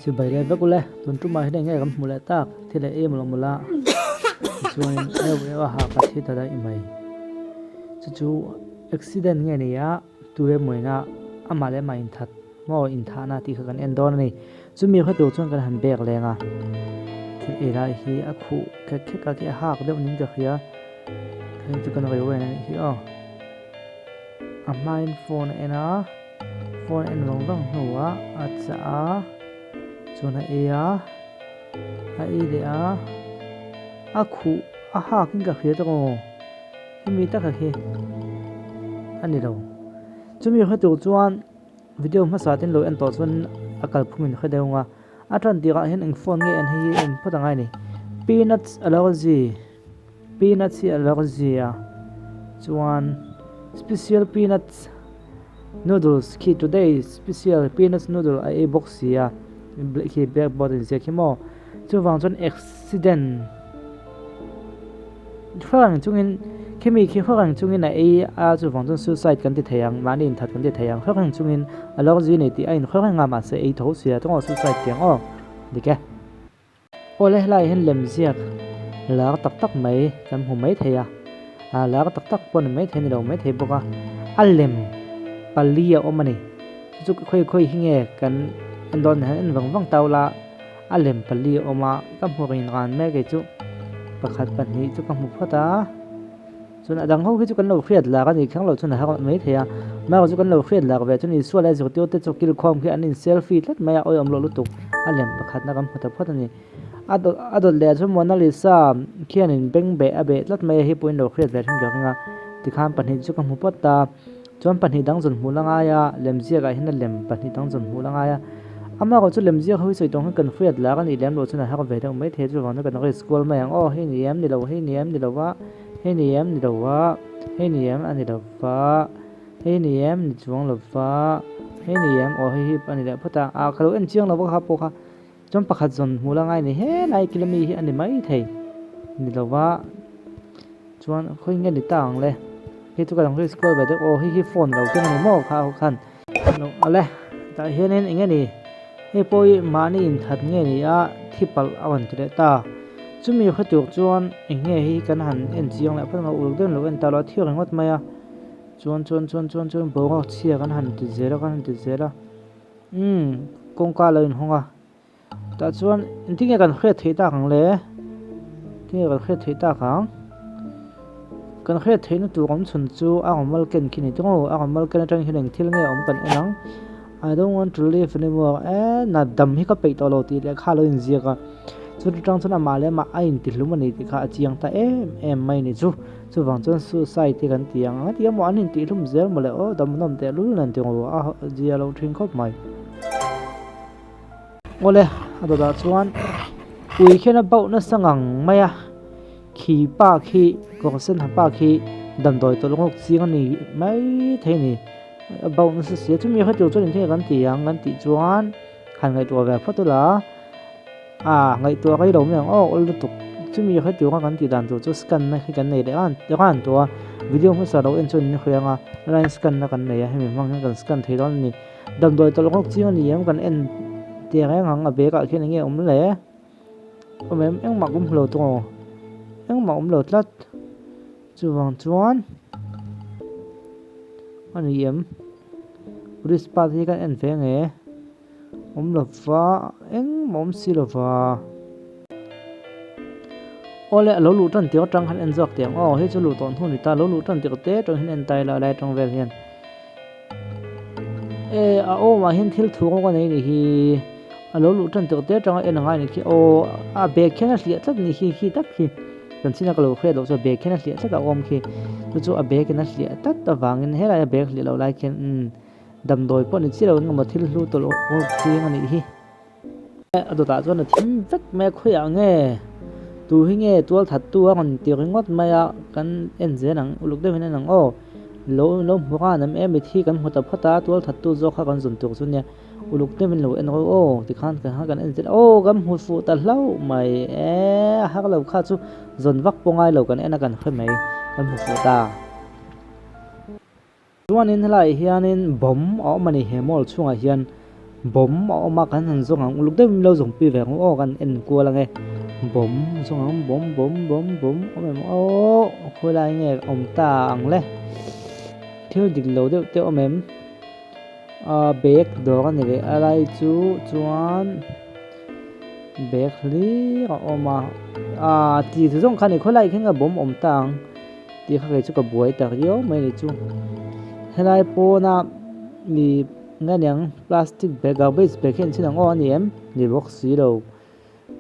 Chibai leh vek ule, tun tumah hian enge kan hmu leh tak, thil a em lo mawla, tichuanin eu eu a ha ka thi ta daih mai. Chu chu accident nge ni a, tu emaw ina amah leh amah inthat maw inthahna tih kha kan en dawn a ni. Chumi khaw tur chuan kan han bek leng a, thil ei lai hi a khuh khek khek a, khi a hak deuh niin ka hria, hei chu kan railway a nih hi aw. A hmain phone a en a. Phone en vang vang hnuah a chah a, chuan a ei a, a ei leh a, a khuh a hak in ka hria tawk aw, hemi taka khi a ni lo. Chumi hre tur chuan video hmasa te lo en tawh chuan a kalphum in hre deuh ang a, a tan tirah hian eng phone nge en hei hi en phawt angai a ni. Peanuts allergy. Peanuts hi a lo zia chuan special peanuts noodles khi today special peanuts noodle a ei bawk si a khi blackboard in ziak hi maw chuvang chuan accident hruang chungin khimi khi hruang chungin a ei a chuvang chuan suicide kan ti thei ang mahni inthat kan ti thei ang hruang chungin a lo zui nei tih a inhruang reng a mahse ei tho sia chuan suicide tiang aw dik e. Awle helaiah hian lemziak lar tak tak mai kan hmu mai thei a, ah lar tak tak pawh ni mai thei a ni lo mai thei bawk a, a lem pali a awm a ni, chu chu khawi khawi hi nge kan en dawn hian en vang vang tau la, a lem pali a awm a, ka hmu rin ran mek kei chu pakhat pahnih chu ka hmu phawt a. Chuan a dang ho hi chu kan lo hriat lak a nih kher loh chuan a har mai thei a, amaherawhchu chu kan lo hriat lak ve chuan Isua leh zirtirte chu kilkhawm khi an in selfie tlat mai a, awihawm loh lutuk a lem pakhatna kan hmu ta phawt a ni. A dawt a dawt leh chuan Mona Lisa khian in beng beh a beh tlat mai a, hei pawhin lo hriat ve thin ka ring a, tikhan pahnih chu ka hmu phawt ta. Chuan pahnih dang zawn hmuh la ngai a, lemziakah hian a lem pahnih dang zawn hmuh la ngai a, amaherawhchu chu lemziak ho hi sawi tawng hian kan hriat lak a nih lem loh chuan a har ve deuh mai thei a, chuvang chuan kan risk kual mai ang aw, hei ni em ni lo, hei ni em ni lo va. Hei ni em ni lo va, hei ni em a ni lo va, hei ni em ni chuang lo va, hei ni em aw hei hi a ni leh phawt a, ah ka lo en chiang lo va kha pawh kha chuan pakhat zawn hmuh la ngai ni helai kil ami hi a ni mai thei ni lo va chuan khawi nge ni ta ang le hei chu ka lo risk kual ve deuh aw hei hi phone lo keng a ni maw kha ho khan lo ale tah hianin eng nge ni. Hei pawh hi mahni inthat nge ni a, thi palh a rawn ti leh ta. Chumi hre tur chuan eng nge hi kan han en chiang leh phawt ang a, uluk deuhin lo en ta lo a, thi ringawt mai a. Chuan chuan chuan chuan chuan boruak chhia kan han ti zel a, kan han ti zel a. Umm kawngka a lo inhawng a. Tah chuan engtin nge kan hriat theih tak ang le? Engtin nge kan hriat theih tak ang? Kan hriat theihna tur awm chhun chu a rawmal ken khi ni tawng aw, a rawmal ken atang hian eng thil nge awm kan en ang. I don't want to live anymore eh na dam hi ka peih tawh lo tih leh kha a lo inziak a, chuti tang chuan amah leh amah a intihlum a ni tih kha a chiang ta em em mai a ni chu. Chuvang chuan suicide hi kan ti ang ang a ti a maw an intihlum zel maw le aw dam nawm teh lul nen ti ngaw a zia lo thin khawp mai. Awle a dawtah chuan ui khian a bauh nasa ngang mai a. Khi pa khi kawr sen ha pa khi damdawi tawlh ngawk chiang a ni mai thei a ni. A bauh nasa si a, chumi kha tur chuan engtin nge kan ti ang kan tih chuan han ngaihtuah ve phawt ula ah ngaihtuah rei lo mai ang aw awl lutuk. Chumi kha tura kan tih dan tur chu scan na khi kan nei leh ran ran tawh a, video hmasa lo en chuan in hria ang a, line scan na kan nei a, hemi hmang hian kan scan thei dawn a ni. Damdawi tawlh ngawk chiang a ni em kan en teh reng ang a bag ah khian enge awm le. Awm em engmah ka awm hlo tawng aw engmah awm lo tlat chuvang chuan a ni em police pa te hi kan en ve nge awm lova engmah awm si lova awle a lo luh tan tir atang khan en zawk teh ang aw hei chu luh tawh hnu a ni ta lo luh tan tir te atang hian en ta ila lai atang vel hian. E a awmah hian thil thu ngawk a nei ni hi a lo luh tan tirh te atanga en angai ni khi aw a bag khian a hliah tlat ni khi khi tak khi kan china ka lo hriat loh chu a bag khian a hliah tlat a awm khi chu chu a bag in a hliah tlat avangin helai a bag hliah loh lai khian umm damdawi pawh ni chiah lo engemaw thil hlu tawlh ngawk ching a nih hi. A dawtah chuan a thim vek mai a khawiah nge tu hi nge tual that tu a rawn ti ringawt mai a kan en zel ang uluk deuhin en ang aw lo lo hmu ran em em mithi kan hmu ta phawt a tual that tu zawk kha kan zawn tur chu nia uluk deuhin lo en rawh aw tikhan kan kan en zel aw kan hmu fuh ta hlauh mai e a har lo kha chu zawn vak pawh ngai lo kan en a kan hre mai kan hmu fuh ta. Chuanin helaiah hianin bomb a awm a ni he mall chhungah hian Bomb a awm a kan han zawng ang uluk deuhin lo zawng pui ve ang u aw kan en kual ang e bomb zawng ang bomb bomb bomb bomb awm em aw khawilai nge awm ta ang le thil dik lo deuh te awm em ah bag dawr a ni leh a lai chu chuan bag hlir a awm a ah ti zawng kha a ni khawilai khian nge bomb awm ta ang. Tih kha kei chu ka buai ta riau mai a ni chu. Helai pawna mi nge niang plastic bag garbage bag hi an chhin ang aw a ni em? Ni bawk si lo.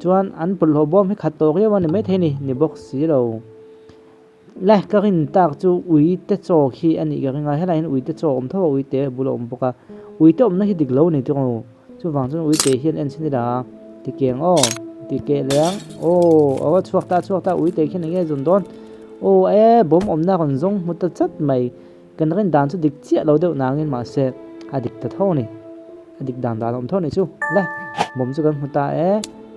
Chuan an bawlhhlawh bawm hi khat tawh riau a ni maithei a ni, ni bawk si lo. Le ka rin tak chu ui te chaw khi a nih ka ring a, helai hian ui te chaw a awm tho a, ui te bul a awm bawk a. Ui te awmna hi dik lo a ni tawng lo. Chuvang chuan uite hian en chhin ila ti keng aw ti keh leh ang aw aw a chhuak ta a chhuak ta uite khian eng nge zawn dawn aw e bawm awmna rawn zawng hmu ta chat mai kan rin dan chu dik chiah lo deuh nangin mahse a dik ta tho a ni a dik dan dan a awm tho a ni chu le bawm chu kan hmu ta e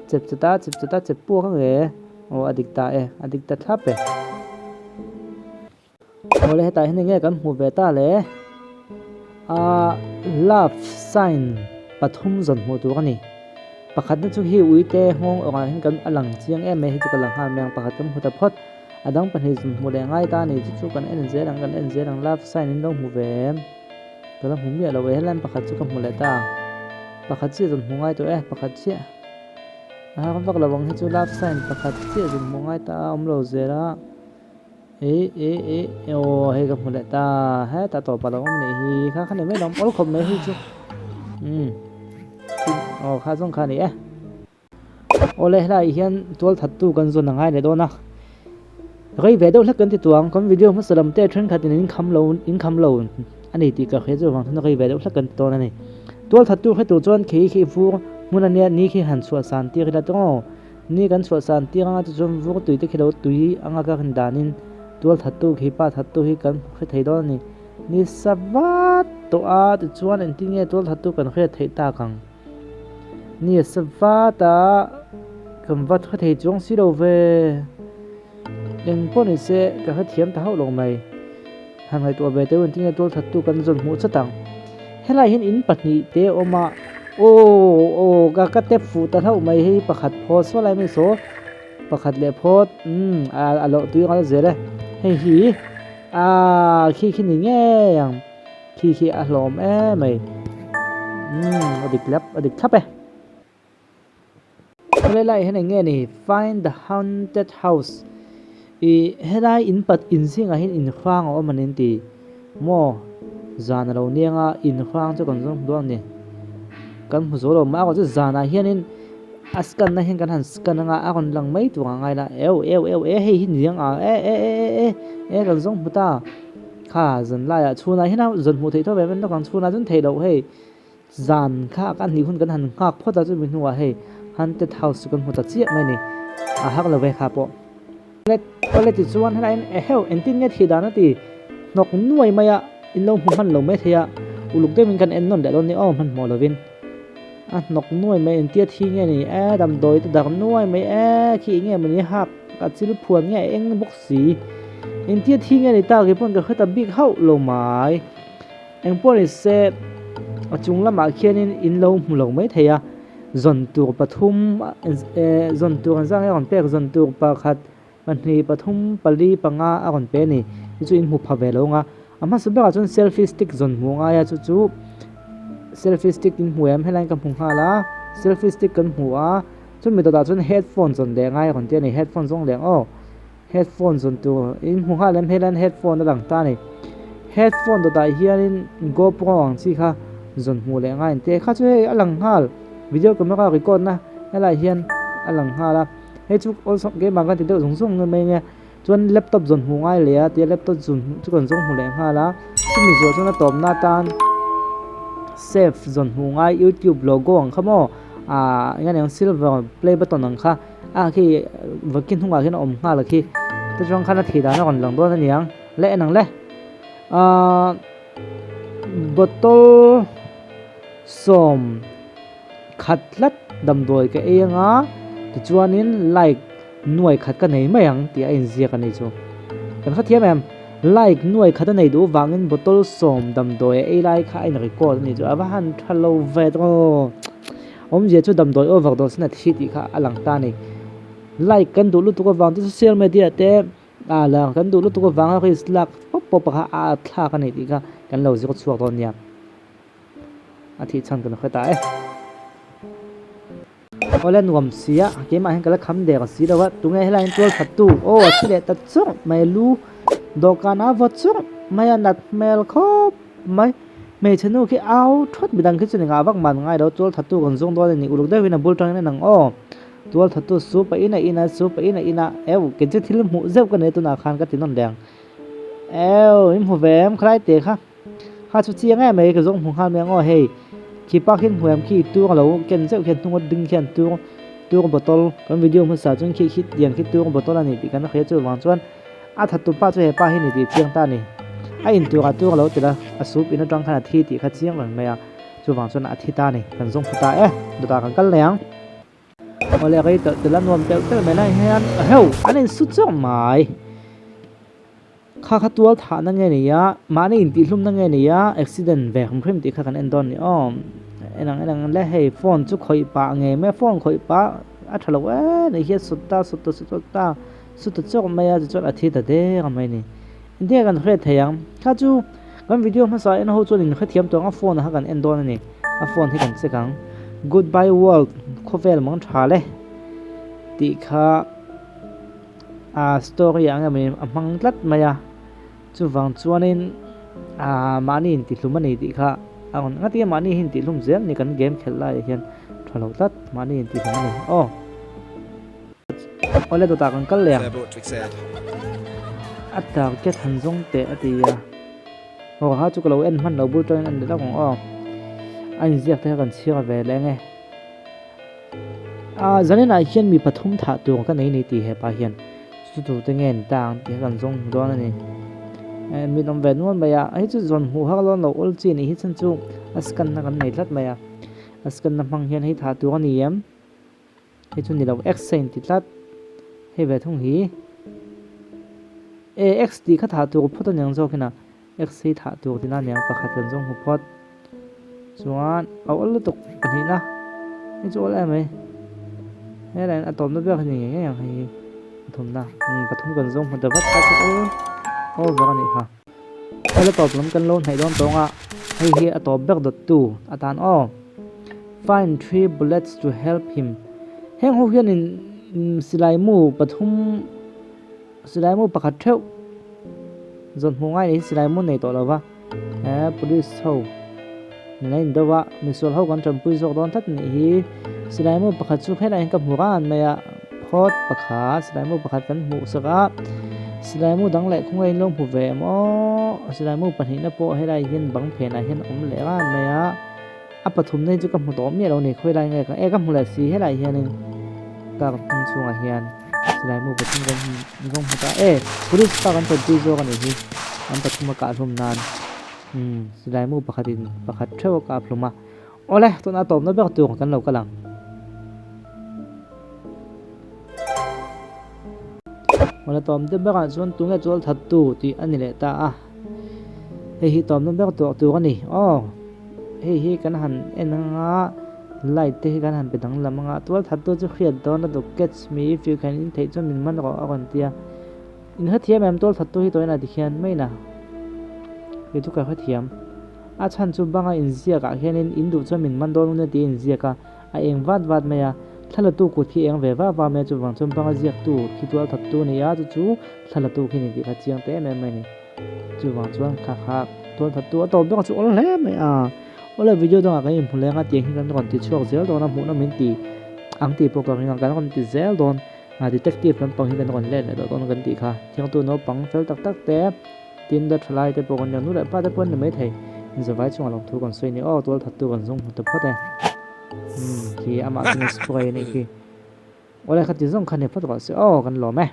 chep chat a chep chat a chep puak ang e aw a dik ta e a dik ta thlap e. Awle hetah hian enge kan hmuh ve ta le ah love sign pathum zawn hmuh tur a ni pakhatna chu hi uite nghawng awrah hian kan a lang chiang em mai hei chu ka lang nghal mai ang pakhat kan hmu ta phawt a dang pahnih zawn hmuh leh ngai ta a ni chu chu kan en zel ang kan en zel ang love sign in lo hmu ve em ka la hmu miah lo e helai pakhat chu ka hmu leh ta pakhat chiah zawn hmuh ngai tawh e pakhat chiah a har vak lo ang hi chu love sign pakhat chiah zawn hmuh ngai ta a awm lo zel a. Ih ih ih aw hei ka hmu leh ta hetah tawp a lo awm nih hi kha kha ni mai lo awl khawp mai hi chu umm aw kha zawng kha a ni e awle helaiah hian tual that tu kan zawn a ngai leh dawn a rei ve deuh hlek kan ti tuang kan video hmasa lam te thenkhat in inkham lo inkham lo a ni tih ka hria chu vang chuan rei ve deuh hlek kan ti dawn a ni tual that tu hre tur chuan khi khi vur hmun a nia ni khi han chhuah san tir ila tawng aw. Ni kan chhuah san tir anga chuchuan vur tui te khi lo tui anga ka rin danin tual thattu khi pa thattu hi kan hmu hre thei dawn a ni. Ni sa vat tawh a tichuan engtin nge tual thattu kan hriat theih tak ang? Ni a sa vat a kan vat hre thei chuang si lo ve. Eng pawh ni se ka hrethiam ta hauh lo mai. Han ngaihtuah ve teuh engtin nge tual thattu kan zawn hmuh chat ang. Helai hian in pahnih te a awm a, aw aw ka ka tep fuh ta hlauh mai hei pakhat phawt saw lai mai saw pakhat leh phawt umm a a loh tui ang a la zel e hei hi aaa khi khi ni ngei ang khi khi a hlawm em mai umm a dik lap a dik thlap e. Helai laiah hian eng nge ni find the haunted house ih helai in pat in zingah hian in hrang a awm a ni an ti maw zan a lo niang a in hrang chu kan zawng hmu dawn a ni kan hmu zo lo mah erawh chu zanah hianin a scan na hian kan han scan anga a rawn lang mai tur ang a ngai la eu eu eu e hei hi niang a e e e e e kan zawng hmu ta kha zan laiah chhunah hian a zawn hmuh theih tho ve mai ang chhunah chuan theih loh hei. Zan kha kan hnih hun kan han nghak phawt a, chumi hnuah hei Haunted House chu kan hmu ta chiah mai a ni. A hak lo ve kha pawh. Awle tichuan helaiah hian eheu engtin nge thih dan a ti hnawk nuai mai a, in lo hmu hman lo mai thei a, uluk deuhin kan en nawn leh dawn nia aw hmanhmawh lovin. A hnawk nuai mai engtia thi nge ni e damdawi te darh nuai mai e khi eng nge mawni hak a chil phuan nge a eng bawk si. Engtia thi nge ni ta kei pawn ka hre ta bik hauh lo mai. Engpawh ni se, a chung lamah khianin in lo hmu lo mai thei a, zawn tur pathum zawn tur an zang hi a rawn pek, zawn tur pakhat, pahnih, pathum, pali, panga a rawn pe a ni. Chu chu in hmu pha ve lo ang a. A hmasa berah chuan selfie stick zawn hmuh a ngai a, chu chu selfie stick in hmu em? Helaiin ka hmu nghal a, selfie stick kan hmu a, chumi dawtah chuan headphone zawn leh a ngai a rawn ti a ni, headphone zawng leh ang aw. Headphone zawn tur in hmu nghal em helaiin headphone a lang ta a ni. Headphone dawtah hianin GoPro ang chi kha zawn hmuh leh ngai an ti a kha chu hei a lang nghal video camera record na helaiah hian a lang nghal a hei chu awlsam keimah khan ti deuh zung zung mai nia chuan laptop zawn hmuh ngai leh a tia laptop zawn chu kan zawng hmu leh nghal a chumi zawh chuan a tawpna atan save zawn hmuh ngai youtube logo ang kha maw ah eng aniang silver play button ang kha. A khi vaki hnungah khian a awm nghal a khi tichuan khan a thih dan a rawn lang dawn a niang le en ang le ahh bottle sawm khat tlat damdawi ka ei anga tichuanin like nuai khat ka nei mai ang tih a inziak a ni chu kan hrethiam em. Like nuai khat a nei duh vangin bottle sawm damdawi a ei lai kha a in record a nih chu a va han tha lo ve tawh. Awmzia chu damdawi overdose in a thi tih kha a lang ta a ni. Like kan duh lutuk avang te social media te ah la kan duh lutuk avanga risk lak pawp pawp kha a thlak a ni tih kha kan lo zir chhuak dawn nia. A thih chhan kan hre ta e. Awle nuam si a, keimah hian ka la kham der si lo a, tunge helai hian tual that tu aw a thi leh ta churh mai lu dawhkan a vaw churh mai a nat hmel khawp mai hmeichhe nu khi au thawt midang khi chu ni ngah vak man ngai lo tual that tu kan zawng dawn a ni uluk deuhin a bul tangin a nang aw tual that tu su pah in a in a su pah in a in a eu kei chu thil hmuh zeuh ka nei tunah khan ka ti nawn leh ang eu in hmu ve em khalai te kha. Kha chu chiang em mai ka zawng hmu nghal mai ang aw hei khi pa khian hmu em khi tur alo ken zeuh khian hnung a ding khian tur tur bottle kan video hmasa chuan khi khi tiang khi tur bottle a ni tih kan hria chuvang chuan a that tu pa chu he pa hi ni tih chiang ta a ni a in turah tur alo tel a a soup in atang khan a thi tih kha chiang reng mai a chuvang chuan a thi ta a ni kan zawng hmu ta e dawtah kan kal leh ang. Awle rei telh telh a nuam telh telh mai lai hian heuh an in su chauh mai. Kha kha tual thahna nge ni a, mahni intihhlumna nge ni a, accident ve hrim hrim tih kha kan en dawn a ni aw. En ang en ang le hei phone chu khawih pah ngei mai a, phone khawih pah a tha lo em ni hi a sut ta sut ta sut ta sut ta chawk mai a tichuan a thi ta dek mai a ni. Engtin nge kan hriat thei ang? Kha chu kan video hmasa en ho chuan in hrethiam tawh ang a phone ah kha kan en dawn a ni. A phone hi kan check ang. Goodbye world khawvel mang tha le tih kha. A story ang em a hmang tlat mai a, chuvang chuanin ah mahni intihlum a ni tih kha a rawn ngati a mahni hi intihlum zel a ni kan game khelh laiah hian tha lo tlat mahni intihlum a ni aw. Awle dawtah kan kal leh ang. A target han zawng teh a ti a, aw ha chu ka lo en hman lo bul tawngin a ni lawk ang aw. A inziak te kha kan chhiar ve leh ang e. Ah zaninah hian mi pathum thah tur ka nei ni tih hepa hian chu tur te nge ni ta ang tih kha kan zawng hmu dawn a ni. Eh mi awm ve nual mai a, hei chu zawn hmuh har dawn lo awl chi anih hi chhan chu a scan na kan nei tlat mai a, a scan na hmang hian hei thah tur a ni em? Hei chu ni lo X a inti tlat, hei ve thung hi eh X tih kha thah tur phawt a niang zawk in a. X hi thah tur tina niang pakhat kan zawng hmu phawt. Chuan a awl lutuk pahnihna hei chu awl em mai. Helaiin a tawpna ber hi ni ngei ngei ang hei hi pathumna pathum kan zawng hmu ta vat kha chu awl awl vek a nih kha. Hei la tawp lam kan lo hnaih dawn tawng a hei hi a tawp ber dawttu atan aw. Find three bullets to help him heng ho hianin silai mu pathum. Silai mu pakhat theuh zawn hmuh ngai niin silai mu nei tawh lo va, he police ho nen a in deuh a, misual ho kan tanpui zawk dawn tlat anih hi, silai mu pakhat chu helaiah hian ka hmu ran mai a, phawt pakhat silai mu pakhat kan hmuh sak a, silai mu dang leh khawngaih in lo hmu ve em aw, silai mu pahnihna pawh helaiah hian bang phenah hian a awm leh ran mai a. A pathumna hi chu ka hmu tawh miah lo a ni, khawi lai nge ka e ka hmu leh si helaiah hianin car hnung chhungah hian silai mu pathum kan zawng hmu ta e police pa kan tanpui zawk a nih hi an pathum a kah hlum nan umm silai mu pakhatin pakhat theuh a kah hlum a awle tuna tawpna ber tur kan lo kal ang. Awle tawm te berah chuan tunge chual that tu tih a ni leh ta a hei hi tawmna ber tuah tur a ni aw. Hei hi kan han en anga light te hi kan han pe danglam anga tual that tu chu hriat dawn a dawk catch me if you can in theih chuan min man rawh a rawn ti a in hrethiam em tual that tu hi tawhin a ti khian mai na kei chu ka hrethiam a chhan chu banga inziak ah hianin in duh chuan min man dawn un a ti a inziak a a eng vat vat mai a thla la tu kut khi eng ve vak vak mai a chuvang chuan banga ziak tu khi tual that tu a ni a chu chu thla la tu khi ni tih kha chiang ta em em mai a ni. Chuvang chuan kha kha tuan that tu a tawp dawk a chu awl hle mai a. Awle video dangah kan inhmu leng a tiang hi kan rawn ti chhuak zel dawn a hmuhna min ti ang tih pawh ka ring a kan rawn ti zel dawn a detective lampang hi kan rawn let leh tawh dawn kan tih kha thiangtu naupang fel tak tak te tin la tha lai te pawh kan ni ang nu leh pa te pawh an ni maithei zavai chungah lawmthu kan sawi a ni aw tual that tu kan zawng hmu ta phawt e umm khi amah chu spray a nih khi awle khati zawng kha ni phawt rawh se aw kan lawm e.